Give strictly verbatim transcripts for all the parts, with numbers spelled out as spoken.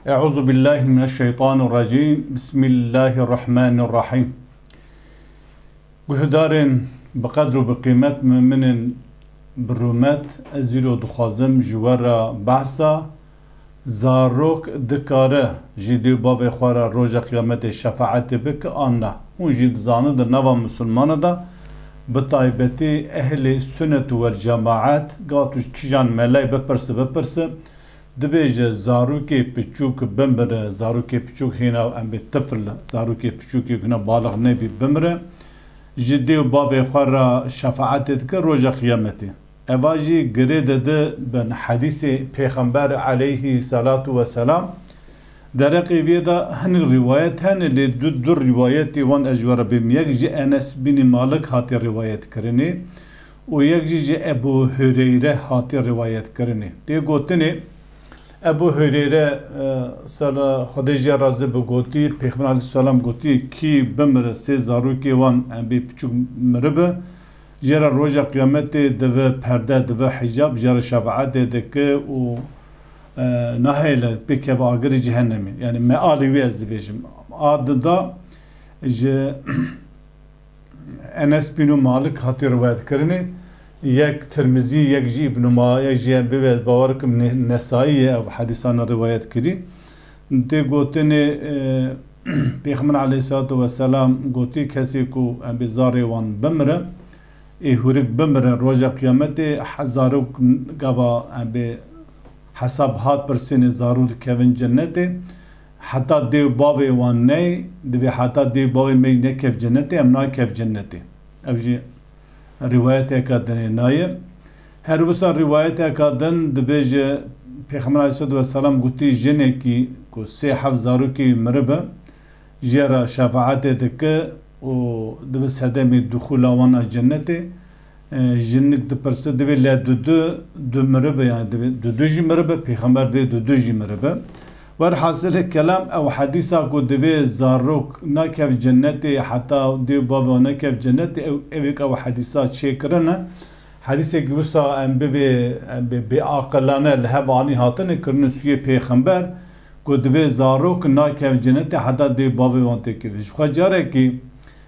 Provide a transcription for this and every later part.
Euzu billahi mineşşeytanirracim. Bismillahirrahmanirrahim. Guhdarên bi qedr û bi qîmet, muminên bi rûmet, ez îro dixwazim ji we re behsa zarok dikare ji dê û bavê xwe re roja qiyametê şefaetê bike an na. Hûn jî dizanin di nava misilmana de, bi taybetî ehlê sunnet û wel cemaet, gava tu ji kîjan melayê bipirse, bipirse, dibêje zarokê piçûk bimire, zarokê piçûk hêna em bê tifl, zarokê piçûkê hûna balix nebî bimire, ji dê û bavê xwe re şefaetê dike roja qiyametê. Eva jî girê dide bin hedîsê Pêxember aleyhî selatu weselam. Dereqê vê de hinek rîwayet hene, lê du, du rîwayetê wan ez ji we re bêm. Yek ji Enes bînî Malik hatiye rîwayet kirinê û yek jî ji Ebû Hureyre hatiye rîwayet kirinê. Tê gotinê, Ebû Hureyre, e, ser Xwedê jê razî bi, gotî, Pêxember aleyhisselam gotî, kî bimire sê zarokê wan em bê piçûk miribe, jê re roja qiyametê dive perde, dive hicab, jê re şefaetê dike û, e, nahêle pê keve agirê cehennemê. Yani mealê wî ez dibêjim. A di da ji Enes bîn û Malik hatî rivayet kirinê. Yek Tirmizî, yek jî Îbn Ma, yek jî em bivê ez bawer kim Ne-, Nesayî ye ev hedîsana rivayet kirî. Tê gotinê, e, Pêxember aleyhissalatu vesselam gotî, kesê ku em bê zarê wan bimire, ê hûrik bimire, roja qiyametê he-, zarok gava em bê hesab hat pirsînê, zarok dikevin cennetê. Heta dê û bavê wan ney, divê heta dê û bavê me jî nekev cennetê, em nakev cennetê. Ev jî rîwayeteke dinê naye. Her wisa rîwayeteke din dibêje, Pêxember aleyhissalatu vesselam gotî, jinekî ku sê heft zarokê wî miribe, jê re şefaetê dike û dibe sedemê dixûla wan a cennetê. E, jinik dipirse, divê le dudu, du miribe, yani divê dudu jî miribe, Pêxember divê dudu jî miribe. Werhasilê kelam, ew hedîsa ku divê zarok nakev cennetê heta dê û bavê wan nekev cennetê, ew, evêk ew hedîsa çêkirine. Hedîsekî wisa em bivê, em bê bêaqilane li hev anî hatine kirine sûyê Pêxember, ku divê zarok nakev cennetê heta dê û bavê wan têkeve. Ji xwe carekî,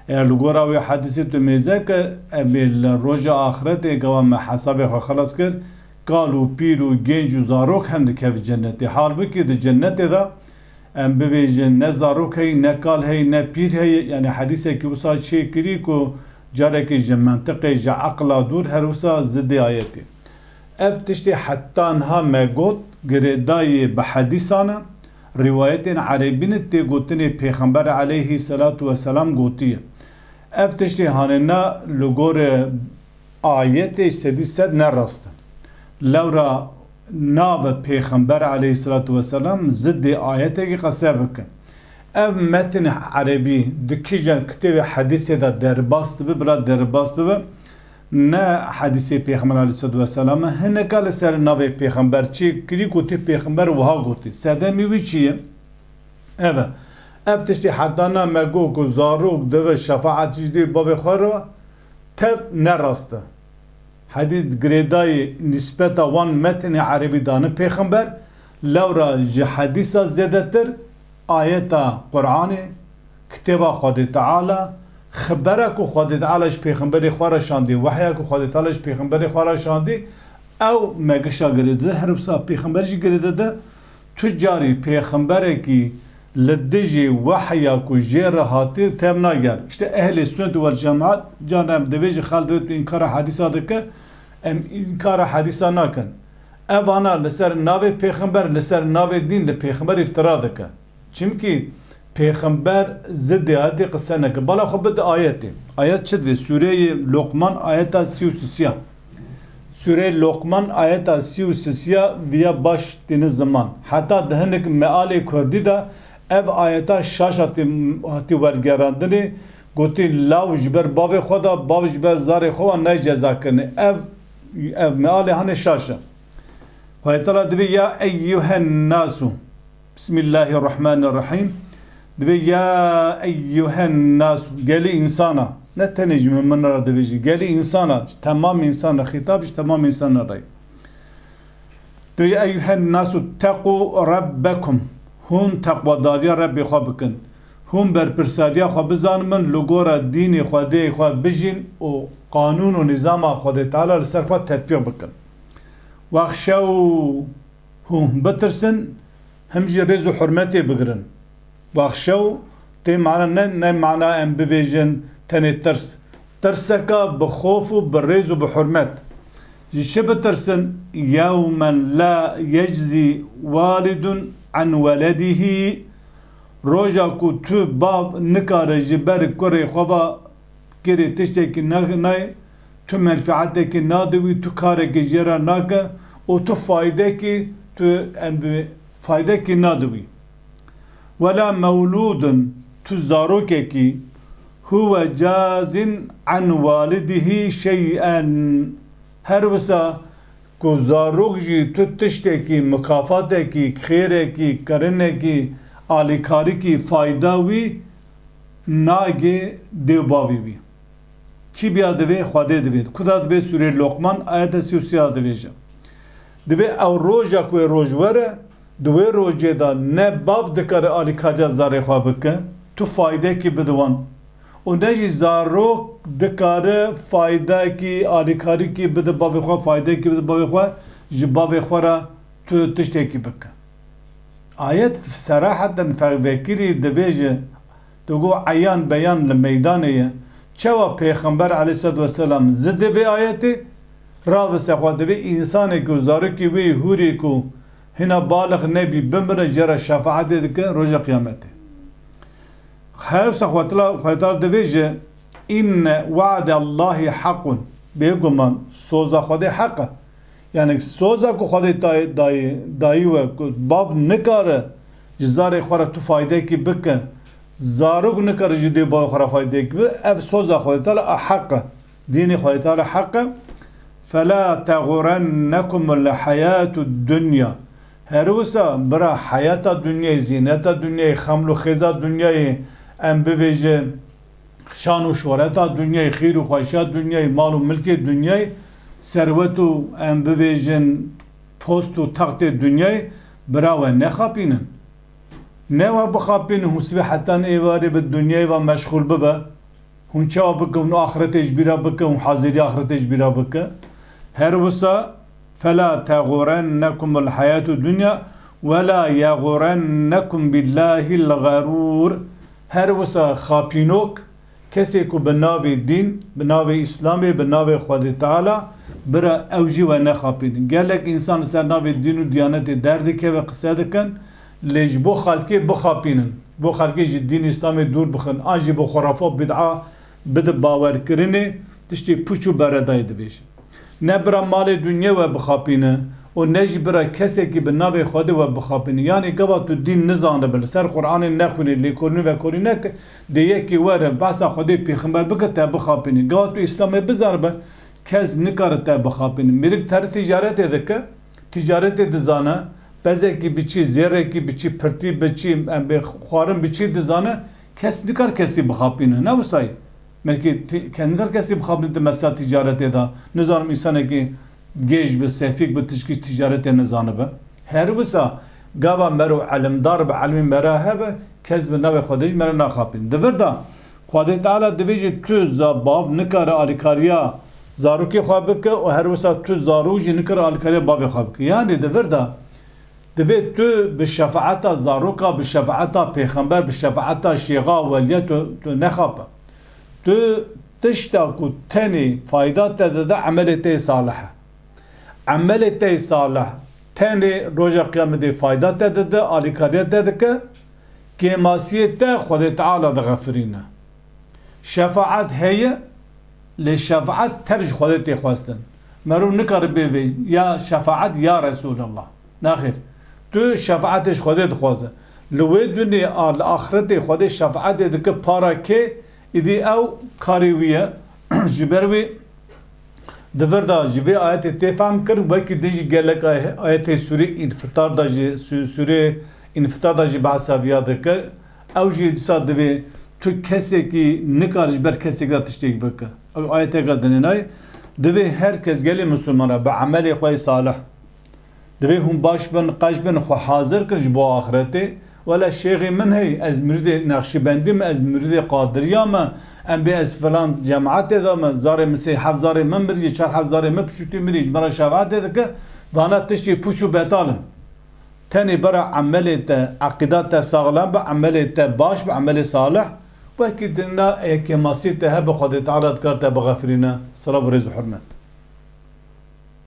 eger li gora wê hedîsê tu mêze ke, em ê li roja axiretê gava me hesabê xwe xelas kir, kal û pîr û genc û zarok hem dikevin cennetê. Halbikî di cennetê de em bivêjin ne zarok heye, ne kal heye, ne pîr heye. Yani hedîsekî wisa çêkirî ku carekî ji mentiqê, ji eqla dûr, her wisa zidê ayetê. Ev tiştê heta niha me got, girêdayî bi hedîsan e, rîwayetên erebî ne, tê gotinê Pêxember aleyhî selatu weselam gotiye. Ev tiştê hanê ne li gorê ayetê sedî sed ne rast e. Lewra nabe Pêxember aleyhî selatu weselam zidê ayetekî qese bike. Ev metnê erebî di kîjan kitêbê hedîsê de derbas dibe, bila derbas bibe, ne hedîsê Pêxember aleyhissalatu vesselam e. Hineka li ser navê Pêxember çê kirî, gotî Pêxember wiha gotî. Sedemî wî çi ye? Ev e. Ev tiştê heta na me got ku zarok dive şefaet ji dê bavê xwe re, tev ne rast e. Hedîs girêdayî nîsbeta wan metnê erebî dane Pêxember, lewra ji hedîsa zêdetir ayeta Qur'anê, kitêba Xwedê Teala, xibera ku Xwedê Teala ji Pêxemberê xwe re şandî, wehya ku Xwedê Teala ji Pêxemberê xwe re şandî, ew me gişa girê dide, her wisa Pêxember jî girê dide. Tu carî Pêxemberekî li dijî wehya ku jê re hatî tev nagel. Îşte ehlê sunnet wal cemaat, carna em dibêjin, xelk divê tu înkara hedîsa dike, em înkara hedîsa nakin. Evana li ser navê Pêxember, li ser navê dîn li Pêxember îftira dike. Çimkî Pêxember zidê ayetê qise neke. Bala xwe bide ayetê. Ayet çi divê? Sûreyê Loqman ayeta sî û sisiya. Sûreyê Loqman ayeta sî û sisiya viya baş tîne ziman. Heta di hinek mealê kurdî de ev ayeta şaş hatî, hatî wergerandinê. Gotî, law ji ber bavê xwe de, bav ji ber zarê xwe ve nayê ceza kirinê. Ev, ev mealê hanê şaş e. Xwedê Teala divê ya eyyuhen nasu. Bismillahirrahmanirrahim. Divê ya eyyuhen nasu. Gelî însana. Ne tenê ji mumin re divê jî. Gelî însana. Temam însana. Xîtab ji temam însana re. Divê ya eyyuhen nasu teqû rabbekum. Hûn teqwadariya Rebbê xwe bikin. Hûn berpirsariya xwe bizanibin, li gora dînê Xwedê xwe bijîn û qanûn û nîzama Xwedê Teala li ser xwe tetbîq bikin. Wexşew, hûn bitirsin, him jî rêz û hurmetê bigirin. Wexşew tê mana ne, ne mana em bivêjin tenê tirs. Tirseka bi xof û bi rêz û bi hurmet. Ji çi bitirsin? Yewmen la yeczî walidun an weledihî. Roja ku tu bav nikare ji ber kurê xwe ve kirê tiştekî ne-, nayê, tu menfaatekî nade wî, tu karekî jê re nake û tu faydekî, tu em bi faydekî nade wî. Wela mewlûdun, tu zarokekî, huwe cazin an walidihî şey'en. Her wisa ku zarok jî tu tiştekî, mikafatekî, xêrekî, kirinekî, alîkarikî, fayda wî nagê dê û bavê wî. Kî viya divê? Xwedê divê. Kuda divê? Sûrê Loqman, ayeta sî û sê ya divêje. Divê ew roja ku wê roj were, di wê rojê de ne bav dikare alîkariya zarê xwe bike, tu faydekî bide wan. Û ne jî zarok dikare faydekî, alîkarikî bide bavê xwe, faydekî bide bavê xwe, ji bavê xwe re tu tiştekî bike. Ayet seraheten fe-, vekirî dibêje, tu go eyan beyan li meydanê ye. Çawa Pêxember aleyhisselatu vesselam zidê vê ayetê, ravise xwe divê însanê ku zarokê wî hûrê ku hina balix nebî bimire, jê re şefaetê dike roja qiyametê. Her wisa Xwedê Teala, Xwedê Teala dibêje, inne wa'dallahî haqqun. Bêguman soza Xwedê heq e. Yani soza ku Xwedê dayê, dayê, dayî we ku bav nikare ji zarê xwe re tu faydekî bike, zarok nikare ji dê bav xwe re faydekî bike, ev soza Xwedê Teala a heq e. Dînê Xwedê Teala heq e. Fela teğurennekumul hayatu dunya. Her wisa bira heyata dunyayê, zîneta dunyayê, xeml û xêza dunyayê, em bivêje şan û şoreta dunyayê, xîr û xweşiya dunyayê, mal û milkê dunyayê, serwet û em bivêjin post û textê dunyayê, bira we nexapînin. Ne we bixapînin, hûn sibê hetan êvarê bi dunyayê ve meşxûl bibe. Hûn çawa bikin? Hûn axretê ji bîra bikin, hûn haziriya axretê ji bîra bikin. Her wisa, fela teğurennekumul hayatu dunya ve la yeğurennekum billahil garur. Her wisa xapînok, kesê ku bi navê dîn, bi navê Îslamê, bi navê Xwedê Teala, bira ew jî we nexapînin. Gelek însan li ser navê dîn û diyanetê derdikeve, qise dikin, lê ji bo xelkê bixapînin, bo xelkê ji dîn Îslamê dûr bixin, an jî bi xurafat, bid'a, bide bawerkirinê, tiştê puç û beredayê dibêjin. Ne bira malê dunyê we bixapîne û ne jî bira kesekî bi navê Xwedê we bixapîne. Yanî gava tu dîn nizanibe, li ser Qur'anê nexwîne, lêkolînî vekolî neke, dê yekî were, behsa Xwedê pêxember bike, te bixapîne. Gava tu Îslamê bizanibe, kes nikare te bixapîne. Mirik terî tîcaretê dike, tîcaretê dizane, bezekî biçî, zêrekî biçî, pirtî biçî, em bê xwarin biçî dizane, kes nikar kesî bixapîne. Ne wisayî? Belkî ti-, kes nikar kesî bixapîne di mesela tîcaretê de. Nizanim, însanekî gêj bi, sefîk bi, tişkî tîcaretê nizanibe. Her wisa gava mero elimdar bi, elmê mera hebe, kes bi navê Xwedê jî mera naxapîne. Di vir de Xwedê Teala dibêje tu za-, bav nikare alîkariya zarokê xwe bike û her wisa tu zarok jî nikare alîkariya bavê xwe bike. Yanî di vir de divê tu bi şefaeta zaroka, bi şefaeta pêxember, bi şefaeta şêxa, weliya tu, tu nexape. Tu tişta ku tenê fayda te dide emelê te yê salih e. Emelê te yê salih tenê roja qiyametê fayda te dide, alîkariya te dike, kêmasiyê te Xwedê Teala dixefirîne. Şefaet heye, lê şefaet tev ji Xwedê tê xwestin. Merov nikare bê vê, ya şefaet ya Resulallah. Naxêr. Tu şefaetê ji Xwedê dixwaze. Li wê dunê a li axretê Xwedê şefaetê dike para kê, îdî ew karê wî ye. Ji ber wê di vir de ji vê ayetê tê fehm kirin, wekî din jî gelek ay-, ayetê sûrê Înfitar de jî, sû-, sûrê Înfitar de jî behsa viya dike. Ew jî dîsa divê tu kesekî nikare ji ber kesekî de tiştek bike. Ew ayeteke dinê nayê. Divê her kes gelê misilman re bi emelê xwe yê salih. Divê hûn baş bin, qeş bin, xwe hazir kin ji bo axretê Wele şêxê min hey, ez miridê Neqşîbendî me, ez miridê Qadiriya me, em bê ez filan cemaetê de me, zarê min sê heft zarê min mirî, çar heft zarê min piçûtî mirî, ji me re şefaetê dike, vana tiştê pûç û betal in. Tenê bera emelê te, eqîda te saxlem be, emelê te baş be, emelê salih, wekî dina kêmasî te hebe Xwedê Teala dikar te bixefirîne. Silav û rêz û hurmet.